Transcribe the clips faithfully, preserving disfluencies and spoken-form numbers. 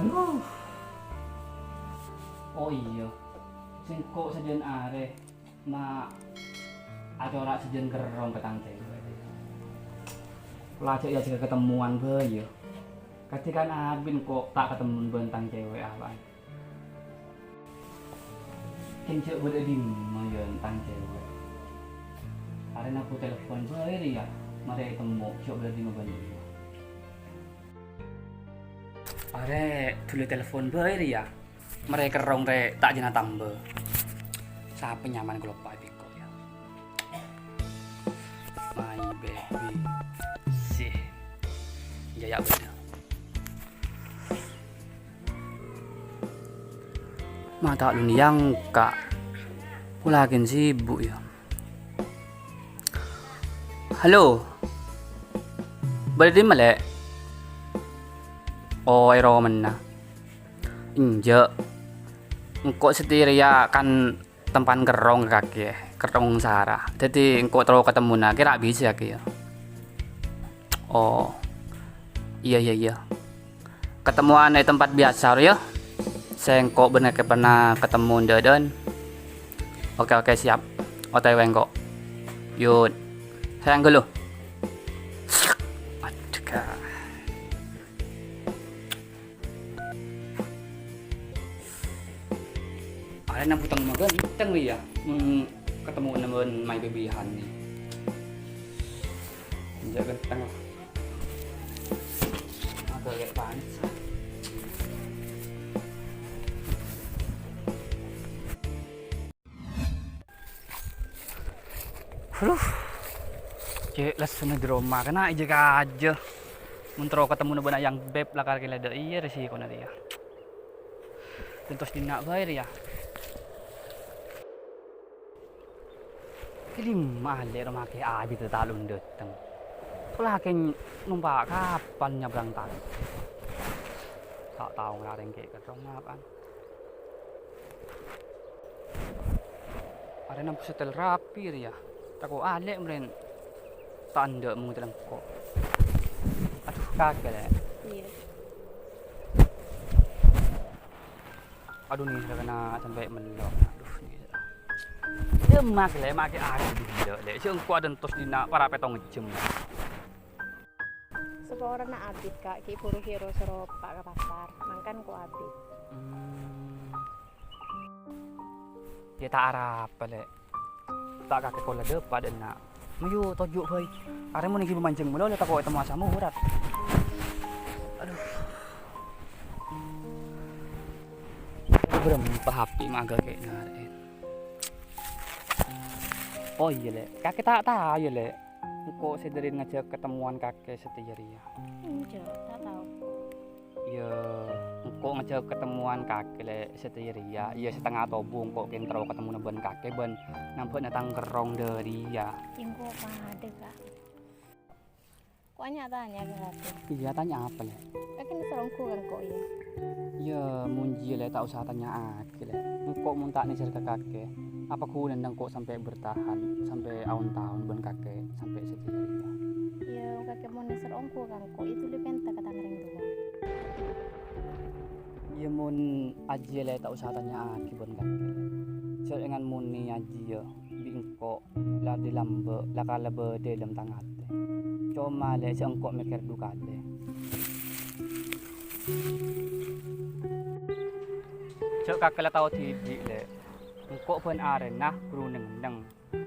Aduh. Oh iyâ, sèngko' sajân arè ma' acora' sajân kerrong ka tang cèwèk. Pola jhâ' èajhâk katemmowan bhâi, yâ. Kadhi kan abit ko' ta' katemmo bân tang cèwèk abâ'na. Kèng jhâ' bâdâ è dimma, yâ, tang cèwèk. Arèna ku telpon bhâi rèya, marè ètemmo, jhâ' bâdâ è dimma bân iyâ. Arè dhuli telpon bhâi rèya. Marè kerrong rè ta' jhâna tamba. Sapa nyamana kaloppa'a bi' engko' yâ? My baby. Sih. Jaya bâdâ. Ma' ta' lu nyangka. Pola kèng sibuk yâ. Halo. Bâdâ è dimma, Lè'? Oh, è romana. Enjâ'. Engko' satèya rèya kan tempa'a kerrong kakè, kerrong sara. Dhâddhi engko' terro katemmona, kèra bisa kakè yâ. Oh. Iyâ, iyâ, iyâ. Katemmowan è tempat biyasa, yâ. Sèngko' bân kakè pernah katemmo dâ'-dâ'ân. Oke, oke, siap. O T W engko'. Yut. Sayang dulu. Aduh, Kak. Arèna bhuteng maghânteng rèya. Mon katemmo bân my baby honey. Enjâ' ghânteng lah. Agak kayak panas. Aduh. Cè' lessona è roma, kèna ijâ kajâ. Mon terro katemmo bân Ayang Beb, lakar kèla dâ' iyâ rèsikona rèya. Tentos dinna' bhâi rèya. È dimma Lè' roma kakè abit ta' lu dâteng. Pola kèng nompa' kapal nyabrang tana. Ta' tao ngarèng kè kerrong apaan. Arèna bu setel rapi rèya. Tako' Alè' mrèn ta' endâ' monggu telengko. Aduh, kakè, Lè'. Iyâ. Aduh, nèser kèna sampè' mello. Aduh, nèser. Yâ, mak, Lè', makè aku dulu, Lè'. Sèngko' adântos dinna' para' pètto' jhâm. Saporana abit, Kak. Ghi' buru kèra soro pa' ka pasar. Mangkana ko' abit. Hmm. Yâ, ta' arapa, Lè'. Ta' kakè kola dâpa' dâ' enna'. Mayu toju' bhâi. Arè mon èngghi manjeng malolo tako' ètemmo asam urat. Aduh. Bârâmpa H P maga kè narè. Oh iyâ, Lè'. Kakè ta' tao yâ, Lè'. Engko' sè dâri ngajhâk katemmowan kakè satèya rèya. Enjâ', ta' tao. Iyâ, engko' ngajhâk katemmowan kakè, Lè', satèya rèya. Iyâ, satengnga tobu engko' kèng terro katemmo bân kakè bân nambhâ'na tang kerrong dâri, yâ. Engko' padâ, Kak. Ko' nya-tanya ka kakè. Iyâ, tanya apa, Lè'? Kakè nèser ongghu ka engko', yâ? Iyâ, mon jiyâ, Lè', ta' osa tanya'aghi, Lè'. Engko' mon ta' nèser ka kakè, apa ghunana engko' sampè' bertahan, sampè' aon-taon bân kakè, sampè' satèya rèya? Iyâ, kakè mon nèser ongghu ka engko', iyâ dhuli pènta ka tang rèng towa. Iyâ, mon ajiyâ, Lè', ta' osa tanya'aghi bân kakè. Jhâ' èngan monè ajiyâ bi' engko' la dâlambâ', la kala bâdâ è dâlem tang atè. Coma, Lè', sè engko' mèkkèr du kalè. Jhâ' kakè la tao dhibi', Lè'. Engko' bân arèna buru neng-enneng.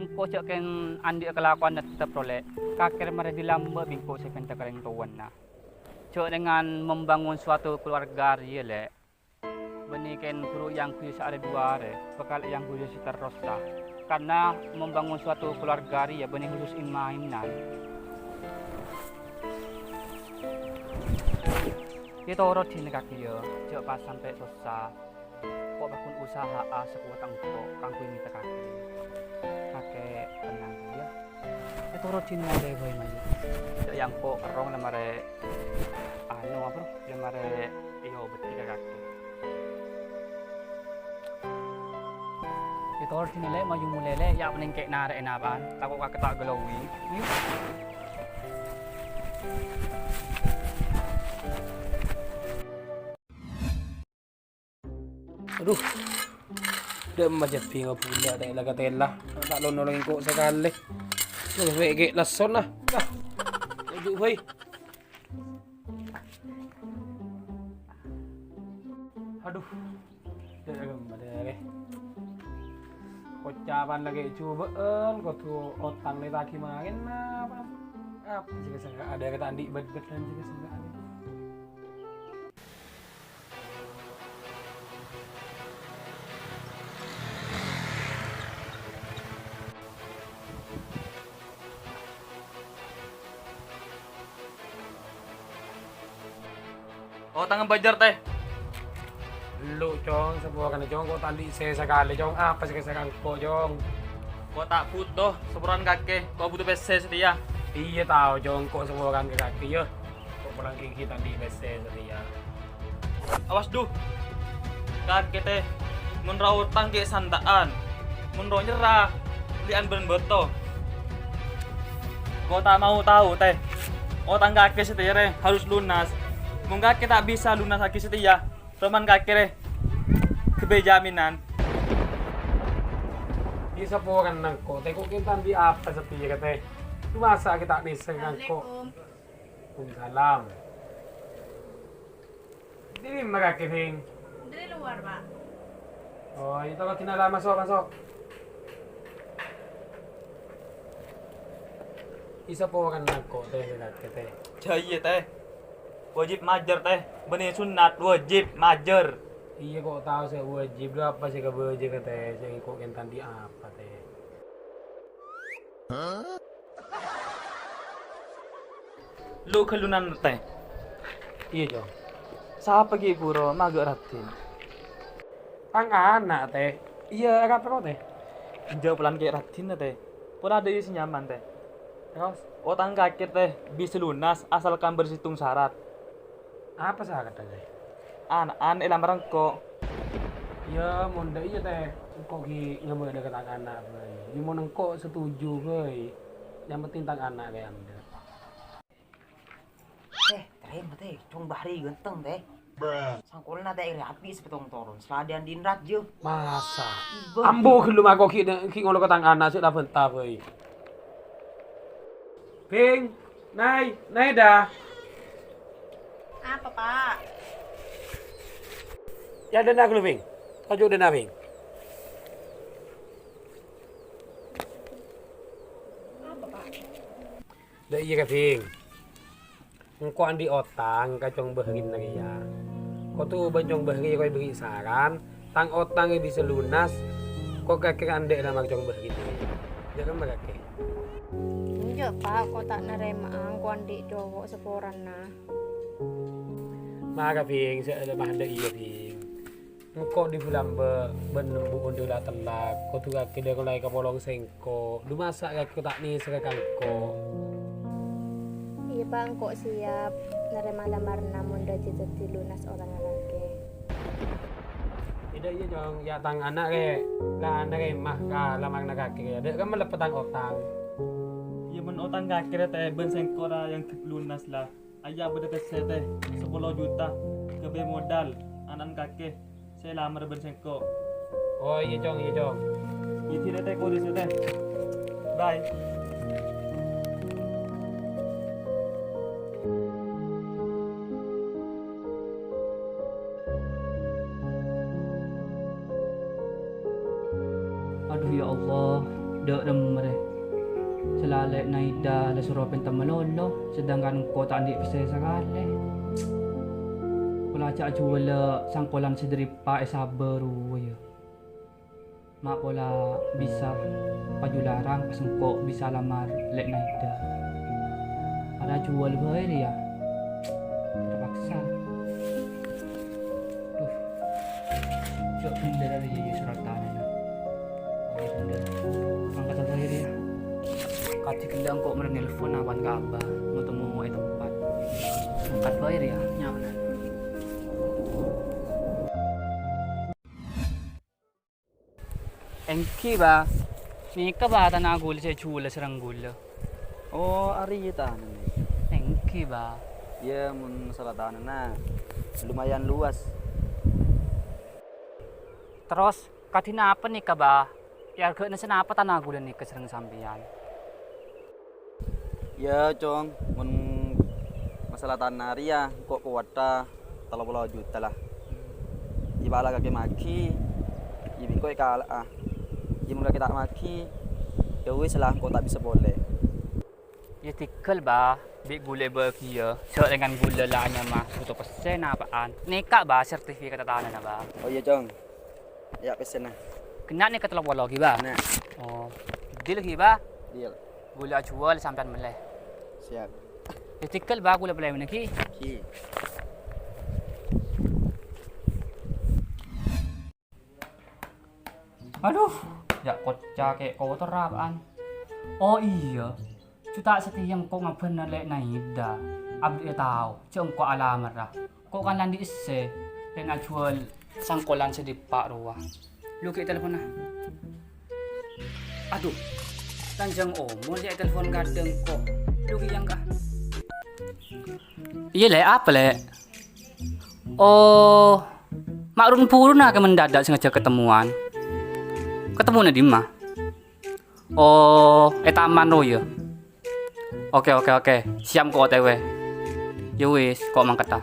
Engko' jhâ' kèng andi'â kalakowan nettep, ro, Lè'. Kakè marè dâlambâ' bi' engko' sè pènta ka rèng towana. Jhâ' nèngan membangun suatu keluarga rèya, Lè'. Bânnè kèng buru èangghuy saarè duwâ arè, bhâkal èangghuy saterrossa. Karna membangun suatu keluarga rèya bânnè khusus in-mainan. Yâ toro' dinna kakè yâ, jhâ' pas sampè' sossa. Ko' paggun usaha'a sakowat engko' kaangghuy mènta kakè. Kakè tennang, yâ. Ètoro' dinna rè bhâi, mayu. Jhâ' èangko' kerrong la marè, anu, apa, la marè èobâdhi ka kakè. Ètoro' dinna, Lè', mayu molè, Lè', yâ' panèng kè' narè'è napa'an. Tako' kakè ta' glowing. Mayu. Adhu. Dâ'emma jhâ' bhingong bulâ, ta' la katèla. Ta' lo-nolong engko' sakalè. Sè bhâi ghi' lessona. Nah. Toju' bhâi. Adhu. Dâ'emma dâ' rè. Kocapan la ghi' jhubâ'ân, kodhu otang la ètagi mangèn, apa? Apa sè kasanggâ'â dâ' rè ta' andi' bât-bâtân sè kasanggâ'â. Otangnga bâjâr, Tè. Lu, Cong, saporana, Cong, ko' ta' andi' sè sakalè, Cong. Apa sè kasanggâ'â engko', Cong? Ko' ta' bhuto saporana kakè, ko' bhuto pèssè satèya. Iyâ, tao, Cong, ko' saporana kakè, yâ. Ko' polana ghi' ta' andi' pèssè satèya. Awas, Du. Kakè, Tè, mon ra otang ghi' santa'an. Mon ro nyerra, lè'an bân bâto. Ko' ta' mau tao, Tè. Otang kakè satèya rè harus lunas. Mon kakè ta' bisa lunassaghi satèya, romana kakè rè ghâbây jaminan. Ghi' saporana engko', Tè, ko' ghi' ta' andi' apa satèya, Tè. Masa' ghi' ta' bisa engko'? Assalamualaikum. Waalaikumsalam. Dâri dimma kakè, Bhing? Dâri lowar, Pak. Oh, iyâ, tolong dinala, maso', maso'. Ghi' saporana engko', Tè, kakè, Tè. Jâ iyâ, Tè. Wajib majâr, Tè. Bânnè sunnat, wajib majâr. Iyâ, ko' tao sè wajib, lu apa sè kabâjâ, Tè? Sè engko' ghi' ta' andi' apa, Tè? Lu ghâllu nantè. Iyâ, Cong. Sapa ghi' buru maghâ' raddhin? Tang ana', Tè. Iyâ, arapa, Tè? Enjâ' polana ghi' raddhin, Tè. Pola dâ' iyâ sè nyaman, Tè. Terros? Otang kakè, Tè, bisa lunas asalkan bâri' sèttong sarat. Apa sarat, Tè? Ana'an èlamar engko'. Iyâ, mon dâ' iyâ, Tè. Engko' ghi' ngabâlâ ka tang ana' bhâi. Iyâ, mon engko' setuju bhâi. Yang penting tang ana' kaè andâ'. Eh, tarèma, Tè. Cong Bahri ganteng, Tè. Sangkolanna Tè èrè api' sè pètto' toron. Saladhi'ân Dinrajâ. Masa? Ibâ. Ambu, ghâllu mako ghi', ghi' ngolok ka tang ana' sè la bânta bhâi. Bhing, Nay, Nay, dah. Apa, Pak? Yâ, dâna ghâllu, Bhing. Toju' dâna, Bhing. Apa, Pak? Dâ' iyâ, Bhing. Engko' andi' otang ka Cong Bahri rèya. Kodhu bân Cong Bahri èkabâghi saran, tang otang bisa lunas, ko' kakè andâ' èlamar Cong Bahri rèya. Jâ' kemma kakè? Enjâ', Pak, ko' ta' narèma'a, engko' andi' cowo' saporana. Mara, Bhing, sè lemah dâ' iyâ, Bhing. Engko' dhi bulâ mbâ' bân embu' onḍi' la tellak, kodhu kakè dâ' kola èkapolong sèngko'. Dhu masa' kakè ta' nèser ka engko'? Iyâ, Pak, engko' siap narèma lamarna mon rajâ dhâddhi lunas otangnga kakè. Iyâ, iyâ, Cong. Yâ, tang ana' rè la narèma ka lamarna kakè rè. Dâ' kemma leppè tang otang. Iyâ, mon otang kakè rè, Tè, bân sèngko' ra èangghep lunas la. Ajjhâ' bâdâ pèssè, Tè, sapolo juta, kabây modal, ana'na kakè, sè èlamar bân sèngko'. Oh, iyâ, Cong, iyâ, Cong. Iyâ, dhina, Tè, kodhu sè, Tè. Bye. Adhu, ya Allah, dâ' remma rè. Salalè' Naida la soro pènta malolo, sedangkan engko' ta' andi' pèssè sakalè. Pola jhâ' jhuwâlâ sangkolan sè dâri eppa' è sabâ rowa, yâ. Ma' pola bisa paju larang pas engko' bisa lamar Lè' Naida. Para jhuwâl bhâi rèya. Terpaksa. Duh. Jhâ' bhendher arèya, yâ, surat tanana. Iyâ, bhendher. Angkat bhâi rèya. Kadhi ghellâ' engko' marè nelpon apan ka Abah, ngotemmo è tempat. Angkat bhâi rèya, nyaman. Èngghi, Bâ. Nèka, Bâ, tana ghulâ sè jhuwâlâ sareng ghulâ. Oh, arèya tanana. Èngghi, Bâ. Yâ, mon masalah tanana, lumayan luas. Terros, kadhi napa nèka, Bah? Èarghâ'âna sanapa tana ghulâ nèka sareng sampèyan? Iyâ, Cong, mon masalah tana rèya engko' kowadhâ tello polo juta la. Iyâ, pala kakè maghi, iyâ, bi' engko' èkala'a. Iyâ, mon kakè ta' maghi, iyâ wis la, engko' ta' bisa polè. Iyâ, tèghâl, Bah, bi' ghulâ èbâghiyâ, sè rèngan ghulâ la anyama bhuto pèssè napa'an. Nèka, Bah, sertifikat tanana, Bah. Oh, iyâ, Cong. Iyâ, pèssèna. Ghenna' nèka tello polo ghi, Bah? Nah. Oh, deal ghi, Bah? Deal. Ghulâ ajhuwâl, sampèyan mellè. Siap. Iyâ, tèghâl, Bah, ghulâ pèlè mennèng ghi. Ghi. Adhu, yâ' koca' kè' kotor apa'an. Oh, iyâ. Jhuta' satèya engko' ngabâna Lè' Naida. Abdhina tao, jhâ' engko' alamarra. Engko' kan la andi' essè, lè' ajhuwâl sangkolan sè dipa' rowa. Lu ghi' telponna. Adhu, lanjhâng omor yâ telpon kadhâng engko'. Lu ghi' yâ engka'. Iyâ, Lè', apa, Lè'? Oh, ma' run-buruna kakè mendadak sengajâ ketemuan. Ketemuna dimma? Oh, è taman rowa, yâ? Oke, oke, oke. Siap, engko' O T W. Yâ wis, engko' mangkata.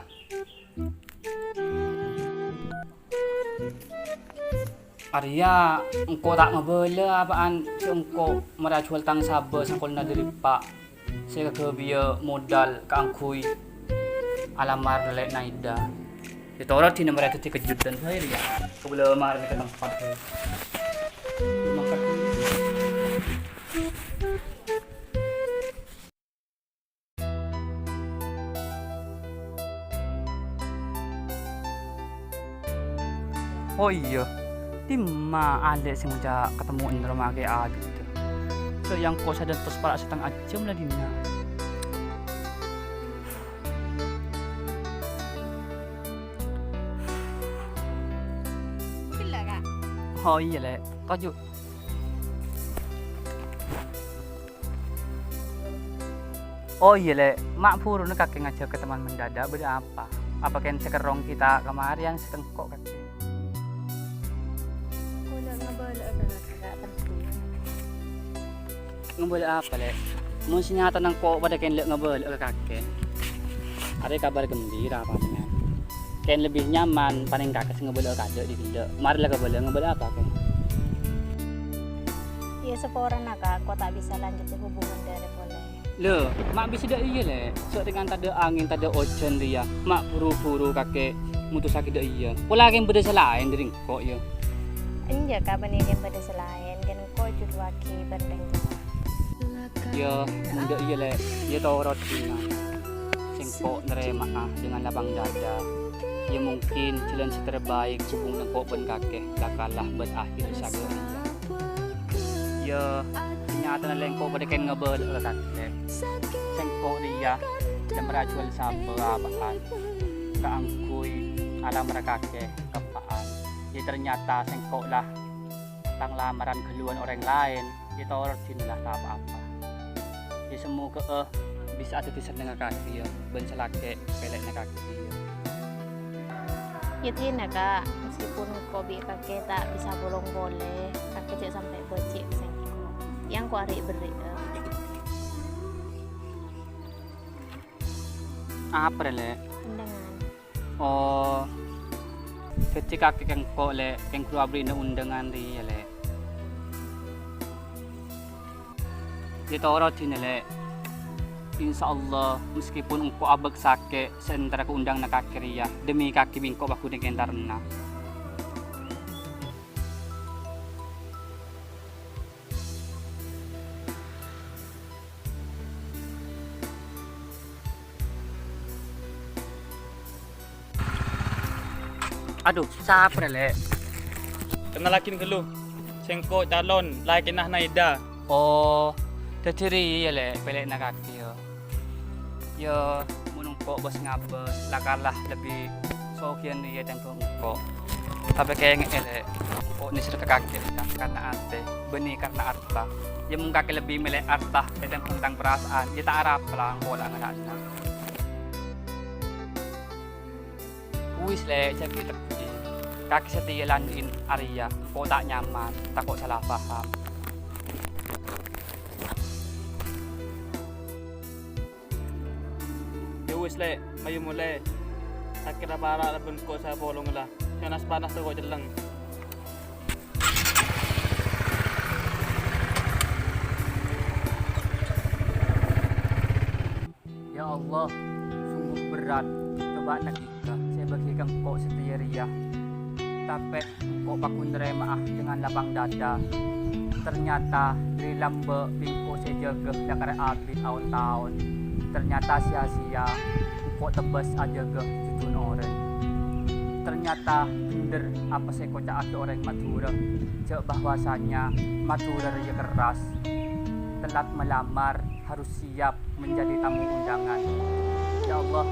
Arèya engko' ta' ngabâlâ apa'an sè engko' marè ajhuwâl tang sabâ sangkolanna dâri eppa' sè èkaghâbiyâ modal kaangghuy alamar Lè' Naida. Ètoro' dinah marè dhâddhi kejut dhân bhâi rèya. Kabâlâ marè ka tempat bhâi. Mangkat. Oh iyâ, dimma Alè' sè ngoca' katemmo èntar ma' kè ajhudhâ. Sè yâ engko' sadântos para' satengnga jhâm la dinna'. Ghellâ', Ka'. Oh iyâ, Lè'. Toju'. Oh iyâ, Lè', ma' buruna kakè ngajhâk ketemuan mendadak bâdâ apa? Apa kèng sè kerrong ghi' ta' kamarèyan sè tengko' kakè? Kaulâ ngabâlâ'â ka kakè, Ka', penting. Ngabâlâ'â apa, Lè'? Mon sè nyatana engko' padâ kèng lè' ngabâlâ'â ka kakè. Arèya kabhâr ghembira, panèka. Kèng lebbi nyaman, panèka kakè sè ngabâlâ'â kaadâ' dhi' ghellâ'. Marè la kabâlâ, ngabâlâ'â apa, Kè? Iyâ, saporana, Ka', engko' ta' bisa lanjhuttè hubungan dâri polè. Lho, ma' bisa dâ' iyâ, Lè'. Sè rèngan tadâ' angèn, tadâ' ojhân rèya, ma' buru-buru kakè mutussaghi dâ' iyâ. Pola kèng bâdâ sè laèn dâri engko', yâ. Enjâ', Ka', bânnè kèng bâdâ sè laèn, kèng engko' èjhudhuwâghi bân rèng towa. Yâ, mon dâ' iyâ, Lè', yâ toro' dinah. Sèngko' narèma'a dengan lapang dada. Yâ, mungkin jhâlân sè terbaik hubungan engko' bân kakè la kala bân akhir saghâriyâ. Yâ, nyatana lè' engko' padâ kèng ngabâlâ'â ka kakè. Sèngko' rèya la marè ajhuwâl sabâ apa'an kaangghuy alamar kakè ka eppa'an. Yâ, ternyata sèngko' la tang lamaran ghâlluwân orèng laèn, yâ toro' dinah la ta' pa-apa. Yâ, samoghâ'â bisa adhâddhi sennengnga kakè, yâ, bân sè lakè' pèlèna kakè, yâ. Yâ dinah, Ka', meskipun engko' bi' kakè ta' bisa polong polè, kakè jhâ' sampè' bâji' ka sèngko'. Yâ engko' arè' berri'â. Apa rè, Lè'? Undangan. Oh, dhâddhi kakè ka engko', Lè', kèng ghuru abâlina undangan rèya, Lè'. Yâ toro' dinah, Lè'. Insyaallah, meskipun engko' abâk sakè' sè èntarra ka undanganna kakè rèya, demi kakè bi' engko' paghun èntarana. Adhu, sapa rè, Lè'? Kennallaghi ghâllu. Sèngko' calon lakèna Naida. Oh, dhâddhi rèya, Lè', pèlèna kakè, yâ. Yâ, mon engko' bâs ngabâs, la kala lebbi sogiyân rèya tèmbhâng engko'. Tapè kèngè'è, Lè', engko' nèser ka kakè, Ka', karna atè, bânnè karna arta. Yâ, mon kakè lebbi mèlè arta ètèmbhâng tang parasaan, yâ ta' arapa la engko' la ngara'na. Wis, Lè', jhâ' ghi' lebbi. Kakè satèya lanè'è arèya, ko' ta' nyaman, tako' sala paham. Ya wis, Lè', mayu molè. Sakètta para' la bân ko' sè apolonga la. Sè nas-panas tako' celleng. Ya Allah, sungguh berat cobaan ghânika sè èbâghi ka engko' satèya rèya. Tapè engko' paghun narèma'a dengan lapang dada. Ternyata dhâri lambâ' bi' engko' sè èjâgâ la karè abit aon-taon. Ternyata sia-sia engko' tebbhâs ajâgâ jhujhun orèng. Ternyata bhender apa sè èkoca'aghi orèng Madhurâ, jhâ' bahwasanya Madhurâ rèya kerras. Telat melamar harus siap menjadi tamu undangan. Ya Allah,